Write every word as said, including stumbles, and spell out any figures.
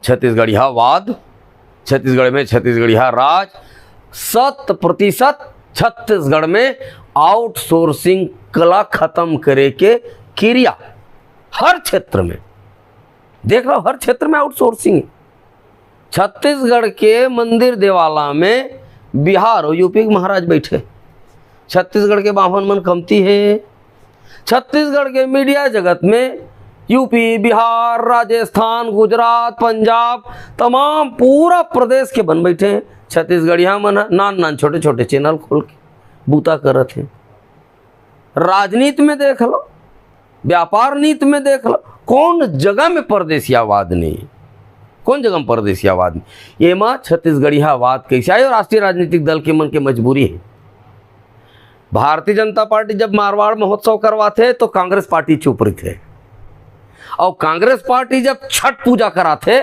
छत्तीसगढ़ियावाद, छत्तीसगढ़ में छत्तीसगढ़िया राज, शत प्रतिशत छत्तीसगढ़ में आउटसोर्सिंग कला खत्म करे के किरिया। हर क्षेत्र में देख लो, हर क्षेत्र में आउटसोर्सिंग है। छत्तीसगढ़ के मंदिर देवाला में बिहार और यूपी के महाराज बैठे। छत्तीसगढ़ के बाम्हन मन कमती है? छत्तीसगढ़ के मीडिया जगत में यूपी, बिहार, राजस्थान, गुजरात, पंजाब, तमाम पूरा प्रदेश के बन बैठे हैं। छत्तीसगढ़िया मन ह नान नान छोटे छोटे चैनल खोल के बूता करत हैं। राजनीति में देख लो, व्यापार नीति में देख लो, कौन जगह में परदेसियावाद नहीं है? कौन जगह में परदेसियावाद नहीं? एमा छत्तीसगढ़ियावाद कैसे आए? और राष्ट्रीय राजनीतिक दल के मन के मजबूरी है। भारतीय जनता पार्टी जब मारवाड़ महोत्सव करवाथे तो कांग्रेस पार्टी चुप रहिथे, और कांग्रेस पार्टी जब छठ पूजा कराथे